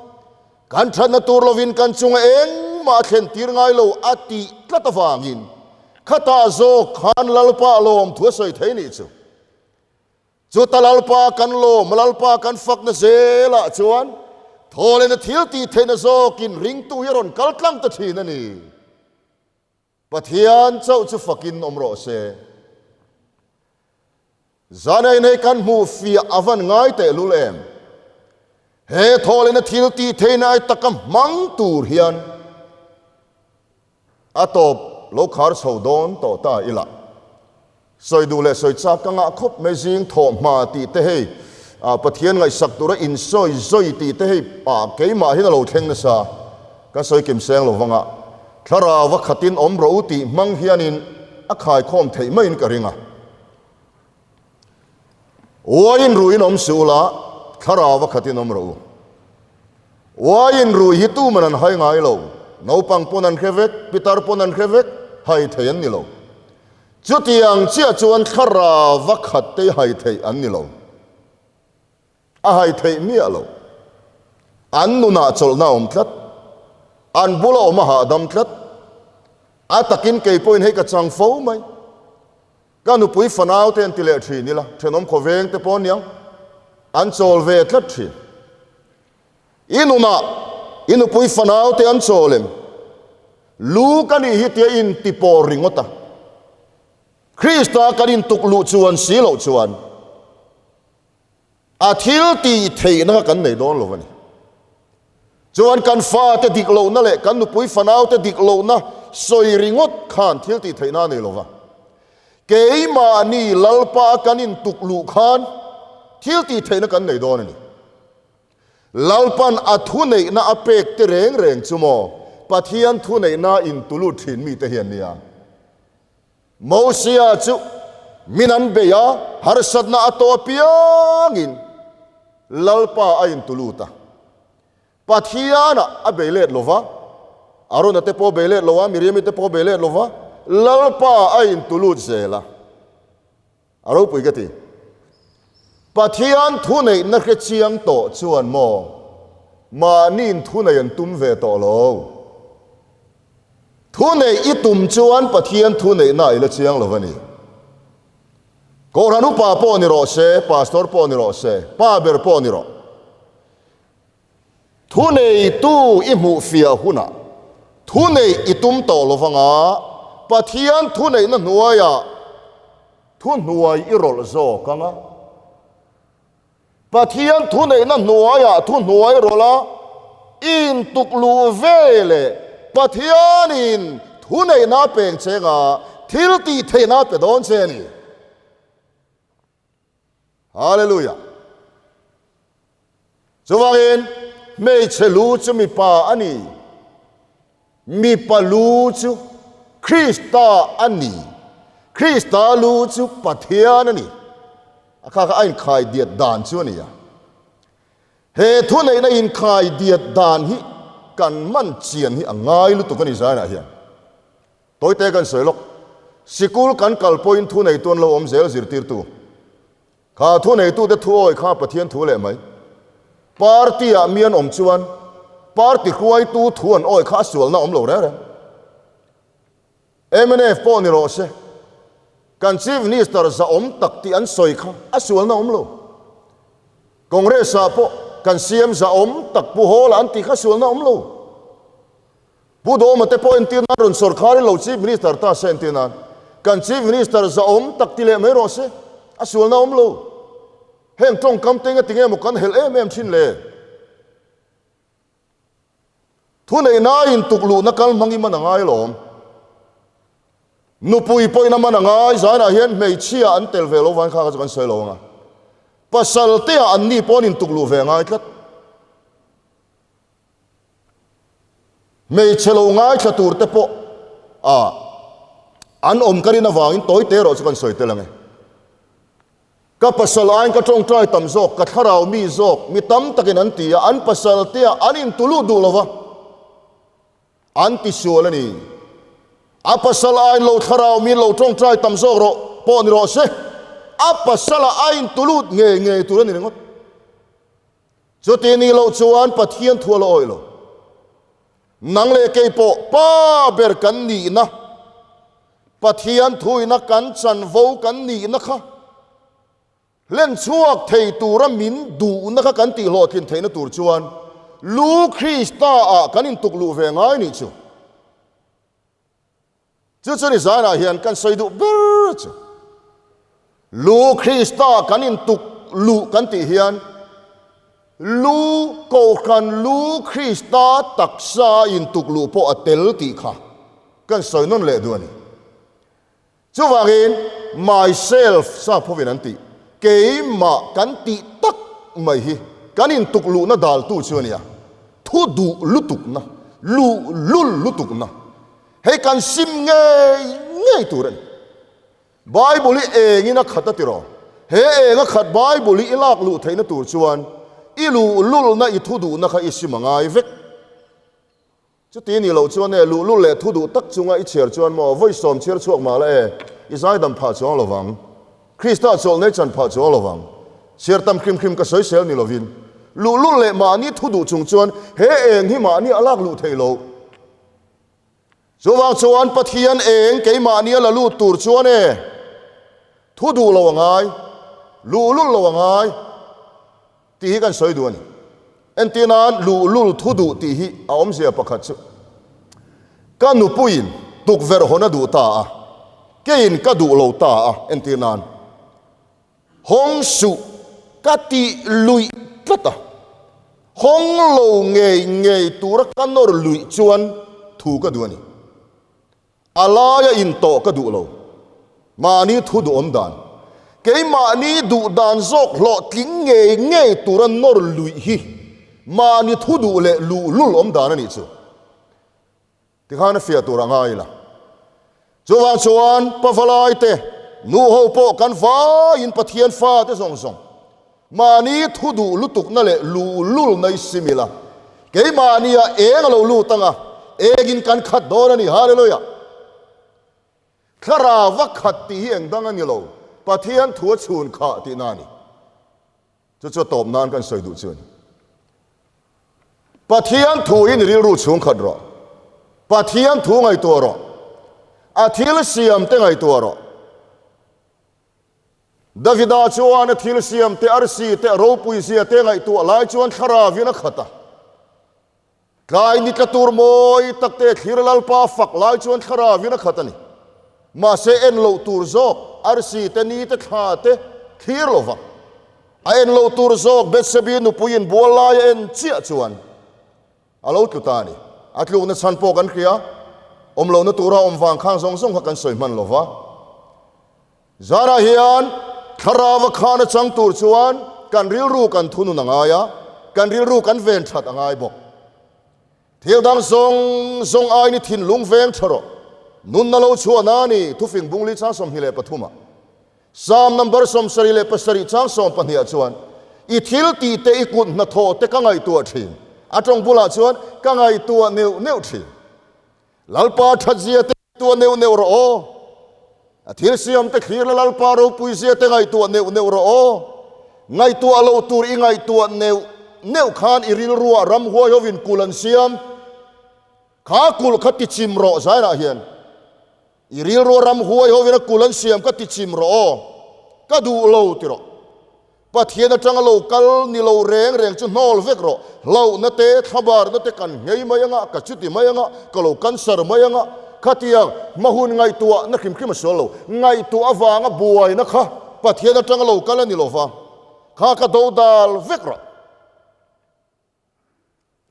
kan thatna tur lovin kan chunga engmah a thlen tir ngai lo a tih tlat avangin khatah zawk khan Lalpa lawm thu a sawi thei nih chu. Chuta Lalpa kan lawm, Lalpa kan fakna zelah chuan thawlena thil tih theihna zawkin ringtu hi a rawn kal tlang ta thin a ni. Pathian chauh chu fakin awm rawh se. Zanei nei kan hmuh fiah a van ngai tehlul em? He thawlena thil tih theihna ai taka hmang tur hian A tawp lo khar chho dawn tawh ta ila. Sawi duh leh sawi chak ka ngah khawp mai zing thawh hma tih te hei Pathian ngaihsak tura insawi zawi tih te hei keimah hian a lo thleng nasa. Ka sawi kim seng lo vanga thlarau a khatin awm rawh u tih hmang hianin a khaikhawm theih maiin ka ring a. Uaiin ruiin awm suh ula, thlarau a khatin awm rawh u. Uaiin rui hi tuman an hai ngai lo, naupang pawn an hre vek, pitar pawn an hre vek, hai thei an ni lo. Chutiang chiah chuan thlarau a khat te hai theih an ni lo. A hai theih miah lo. An nunah chawlhna a awm tlat. An bula awm a hahdam tlat. A takin kei pawhin hei ka chang fo mai. Ka nupui fanau te an ti leh thin ila, thenawm khawveng te pawh aniang, an chawl ve tlat thin. I nunah i nupui fanau te an chawl em? Lu ka nih hi tia inti pawr ringawt a. Krista kan intuk luh chuan si loh chuan a thil tih theihna kha kan nei dawn lo a ni. Chuan kan fate dik lohna leh kan nupui fanaute dik lohna sawi ringawt khan thil tih theihna a nei lo va. Keimahni Lalpa kan intuk luh khan thil tih theihna kan nei dawn a ni. Lalpan a thuneihna a pek te reng reng chu maw Pathian thuneihna intulut thin mite hi an nia. Mosia chu min an bei a, harsatna a tawh apiangin Lalpa a intulut a. Pathianah a bei let lo va, Arona te pawh a bei let lo a, Miriami te pawh a bei let lo va, Lalpa a intulut zel a. A ropui ka ti. Pathian thuneihna hre chiang tawh chuan maw mahniin thunei an tum ve tawh lo. Thuneih i tum chuan Pathian thuneihna i la chiang lo a ni. Kohhran upa pawh ni rawh se, pastor pawh ni rawh se, pa ber pawh ni rawh. Thuneitu i hmuh fiah hunah thuneih i tum tawh lo vanga Pathian thuneihna hnuaiah thuhnuai i rawlh zawk ang a. Pathian thuneihna hnuaiah thuhnuai rawlh a, i intuk luh ve leh Pathianin thuneihna a peng che anga thil tih theihna a pe dawn che a ni. Hallelujah! Chuvangin, hmeichhe lu chu mipa a ni, mipa lu chu Krista a ni, Krista lu chu Pathian a ni. A kha kha a inkhai diat dan chu a ni a. He thuneihna inkhai diat dan hi kan man chian hi a ngai lutuk a ni zainah hian. Tawite kan sawi lawk, sikul kan kal pawhin thuneitu an lo awm zel zirtirtu. Kha thuneitute thu awi kha Pathian thu leh mai. Party-ah mi an awm chuan party hruaitu thu an awi kha a sualna awm lo reng reng. Mnf pawh ni rawh se, kan Chief Minister zahawm tak tih an sawi kha a sualna awm lo. Congress-ah pawh kan CM zahawm tak Pu Hawla an tih kha sualna awm lo. Pu Dawma te pawh entir nan rawn sawrkhar in lo Chief Minister ta se entir nan kan Chief Minister zahawm tak ti leh mai rawh se, a sualna awm lo. Heng tawngkam te enga tinge maw kan helh em em thin le? Thuneihna in tukluhna kal hmang i man a ngai lawm. Nupui pawhin a man a ngai, zainah hian hmeichhia an tel ve lo van kha kha chu kan sawi lo ang a. Pasal te ah an ni pawh an intukluh ve a ngai tlat. Hmeichhe lo ngaithla tur te pawh a an awm ka rin avangin tawi te erawh chu kan sawi tel ang e. Ka pasal aiin ka tawngtai tam zawk, ka thlarau mi zawk, mi tam takin an ti a, an pasal te ah an intu lut duh lo va, an ti sual a ni. A pasal aiin lo thlarau mi lo tawngtai tam zawk rawh pawh ni rawh se, a pasal ah a intu lut ngei ngei tur a ni ringawt. Chuti nih loh chuan Pathian thu a la awih lo. Nang leh kei pawh pa ber kan nihna, Pathian thuina kan chanvo kan nihna kha hlen chhuak thei tura min duhna kha kan tihhlawhtlin theihna tur chuan lu Krista ah kan intuk luh ve ngai nih chu. Chu chu ni zanah hian kan sawi duh ber chu lu Krista kan intuk luh kan tih hian lu Kohhran lu Krista taksa intuk luh pawh a tel tih kha kan sawi nawn leh duh a ni. Chuvangin myself sap hovin an tih keimah kan tih tak mai hi kan intuk luhna daltu chu a nia, thu duh lutukna, luh lul lutukna. Hei kan sim ngei ngei tur a ni. Bible hi engin a khat a ti rawh. He eng a khat Bible hi i lak luh theihna tur chuan i luhlulna i thu duhna kha i sim a ngai vek. Chuti nih loh chuan e luhlul leh thu duh tak chunga i chhiar chuan maw vawi sawm chhiar chhuak mah la e i zaidam phah chuang lo vang. Krista chawlh nei chan phah chuang lo vang. Chhiar tam hrim hrim ka sawisel ni lovin luhlul leh mahni thu duh chung chuan he eng hi mahni a lak luh theih loh. Chuvang chuan Pathian eng keimahni a la lut tur chuan e, thu duh lo a ngai, luhlul lo a ngai tih hi kan sawi duh a ni. Entir nan luhlul thu duh tih hi a awmzia pakhat chu ka nupuiin tukverh hawn a duh ta a, keiin ka duh lo ta a, entir nan. Hawng suh ka tih luih tlat a. Hawng lo ngei ngei tura ka nawr luih chuan thu ka duh a ni. A laia intawh ka duh lo. Mahni thu duhawm dan. Keimahni duh dan zawk hlawhtling ngei ngei tura nawr luih hi mahni thu duh leh luhlul awm dan a nih chu. Tikhan a fiah tur a ngai la. Chuvang chuan Pavalai te, nu ho pawh kan vaiin Pathian fa te zawng zawng mahni thu duh lutukna leh luhlul nai sim ila, keimahnia eng a lo lut anga engin kan khat dawn a ni. Hallelujah! Thlarau va khat tih hi eng dang a ni lo, Pathian thu a chhun khah tihna a ni. Chu chu a tawp nan kan sawi duh chu a ni. Pathian thu in rilru chhung khat rawh. Pathian thu ngaihtuah rawh. A thil siam te ngaihtuah rawh. Davida chuan a thil siam te, arsi te, a ropui zia te ngaihtuah lai chuan thlarau in a khat a. Tlai ni tla tur mawi tak te thlir Lalpa fak lai chuan thlarau in a khat a ni. Mahse en loh tur zawk arsi te ni te thla te thlir lo va. A en loh tur zawk Bethsebi nupui in bual lai a en chiah chuan a lo tlu ta a ni. A tlukna chhan pawh kan hria, awm lohna tura awm vang khang zawng zawng kha kan sawi hman lo va. Zanah hian thlarau a khan a chang tur chuan kan rilru kan thunun a ngai a, kan rilru kan ven that a ngai bawk. Thil dang zawng zawng aini thinlung veng tha rawh. Nunna lo chhuahna a ni, thufing bungli chang 23 ah. Psalm number 77 chang 12 ah chuan, I thil tih te i kut hnathawh te ka ngaihtuah thin. A tawng bulah chuan ka ngaihtuah neuh neuh thin. Lalpa thatzia te ngaihtuah neuh neuh rawh aw. A thil siam te thlir la Lalpa ropui zia te ngaihtuah neuh neuh rawh aw. Ngaihtuah loh tur i ngaihtuah neuh neuh khan i rilruah ramhuai hovin kulh an siam. Kha kulh kha ti chim rawh zainah hian i rilruah ramhuai hovin a kulh an siam kha ti chim rawh aw. Ka duh lo ti rawh. Pathian atanga lo kal ni lo reng reng chu hnawl vek rawh. Hlauhna te, thlabarna te kan nghei mai anga, ka chuti mai anga, ka lo cancer mai anga, khatiang hmahun ngaihtuah na hrim hrim a sual lo. Ngaihtuah avanga buaina kha Pathian atanga lo kal a ni lova, kha ka dodal vek rawh.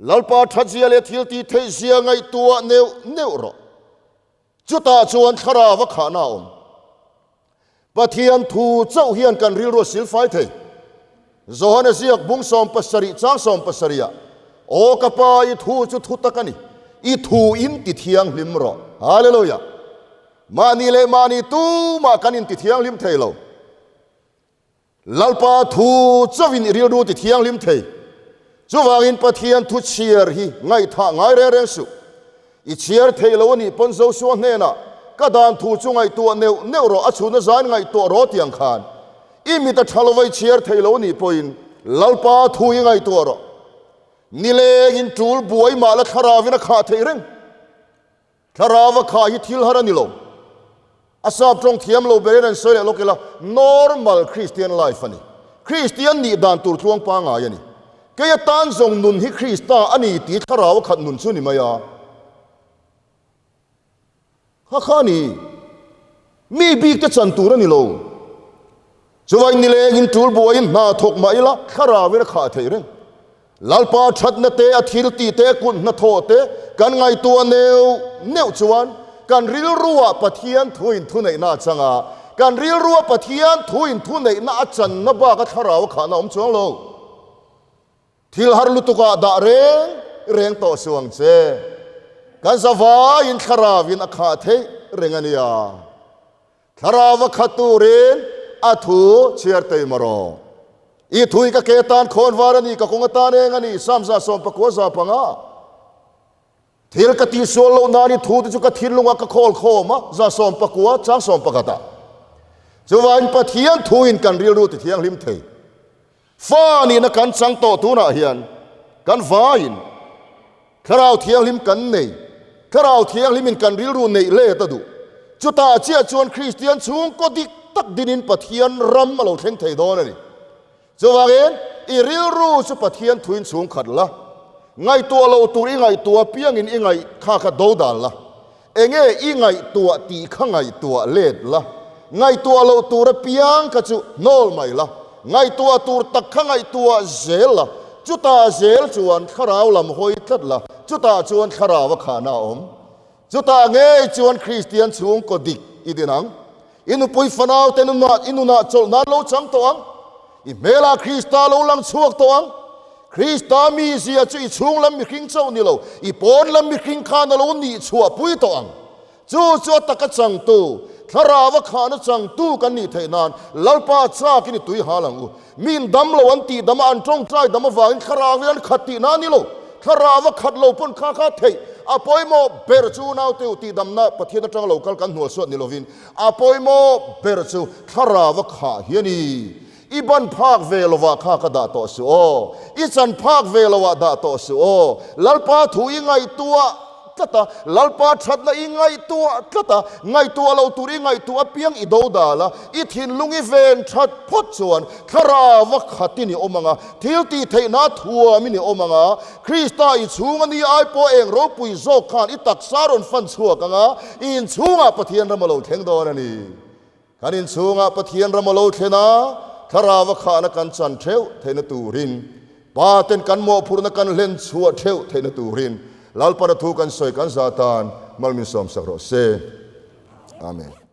Lalpa thatzia leh thil tih theih zia ngaihtuah neuh neuh rawh. Chutah chuan thlarau a khahna a awm. Pathian thu chauh hian kan rilru a silfai thei. Johana ziak bung 70 chang 70 ah, Aw ka Pa, i thu chu thu tak a ni, i thu in ti thianghlim rawh. Hallelujah! Mahni leh mahni tumah kan inti thianghlim thei lo. Lalpa thu chauhin i rilru ti thianghlim thei. Chuvangin Pathian thu chhiar hi ngaihthah ngai reng reng suh. I chhiar thei lo a nih pawn Joshua hnenah, Ka dan thu chu ngaihtuah neuh neuh rawh, a chhuna zain ngaihtuah rawh tiang khan. I mit a tha lova i chhiar thei lo a nih pawhin Lalpa thu hi ngaihtuah rawh. Nilengin tul buai mah la thlaravin a khah theih reng. Thlarau a khah hi thil har a ni lo. A sap tawng thiam lo berin an sawi leh lawk ila, normal Christian life a ni. Christian nih dan tur tluang pangngai a ni. Kei atan zawng nun hi Krista a ni tih thlarau a khat nun chu ni mai a. Kha kha a ni. Mi bik te chan tur a ni lo. Chuvain nilengin tul buaiin hna thawk mah ila thlarauin a khah theih reng. Lalpa thatna te, a thil tih te, kut hnathawh te kan ngaihtuah neuh neuh chuan kan rilruah Pathian thuin thuneihna a chang a, kan rilrua Pathian thuin thuneihna a channa baka thlarau a khahna a awm chuang lo. Thil har lutukah dah reng reng tawh suh ang che. Kan zavaiin thlarauin a khah theih reng a nia. Thlarau va khat turin a thu chhiar tei maw? I thu hi ka ke tan khawn var a ni, ka kawng atan eng a ni, Psalm 19 5. Thil ka tihsual loh nan i thu te chu ka thinlungah ka khawl khawm a, 19 chang 11 ah. Chuvangin Pathian thuin kan rilru ti thianghlim thei. Fa nihna kan chang tawh tunah hian kan vaiin Thlarau Thianghlim kan nei. Thlarau Thianghlimin kan rilru neih let a duh. Chutah chiah chuan Kristian chhungkaw dik tak dinin Pathian ram a lo thleng thei dawn a ni. Chuvangin i rilru chu Pathian thuin chhung khat la, ngaihtuah loh tur i ngaihtuah piangin i ngaih kha kha dodal la. Enge i ngaihtuah tih kha ngaihtuah let la, ngaihtuah loh tur apiang kha chu hnawl mai la, ngaihtuah tur tak kha ngaihtuah zel la. Chutah zel chuan thlarau lam hawi tlat la, chutah chuan thlarau a khahna a awm. Chutah ngei chuan Kristian chhungkaw dik i din ang. I nupui fanau te nunah i nunah chawlh nan lo chang tawh ang. I hmelah Krista lo lang chhuak tawh ang. Krista mizia chu i chhung lam mihring chauh ni lo, i pawn lam mihring khan a lo nih chhuah pui tawh ang. Chu chu a taka changtu, thlarau a khahna changtu kan nih theih nan Lalpa chakin i tui hal ang u. Min dam lo an tih dam a, an tawngtai dam avangin thlarauin an khat tih na ni lo. Thlarau a khat lo pawn kha kha theih. A pawimawh ber chu naute u tihdamna Pathian atanga lo kal kan hnual suat ni lovin a pawimawh ber chu thlarau a khah hi a ni. I ban phak ve lovah kha ka dah tawh suh aw. I chan phak ve lovah dah tawh suh aw. Lalpa thu i ngaihtuah tlat a, Lalpa thatna i ngaihtuah tlat a, ngaihtuah lo tur i ngaihtuah apiang i do dal a, i thinlung i ven that phawt chuan thlarau a khatin i awm ang a, thil tih theihna a thuamin i awm ang a, Krista i chhung a ni ai pawh eng ropui zawk khan i taksa rawn fan chhuak ang a, i inchhungah Pathian ram a lo thleng dawn a ni. Kan inchhungah Pathian ram a lo thlen a, thlarau a khahna kan chan theuh theihna turin, Pa ten kan mawhphurhna kan hlen chhuah theuh theihna turin Lalpana thu kan sawi kan za tan mal min sawmsak rawh se. Amen.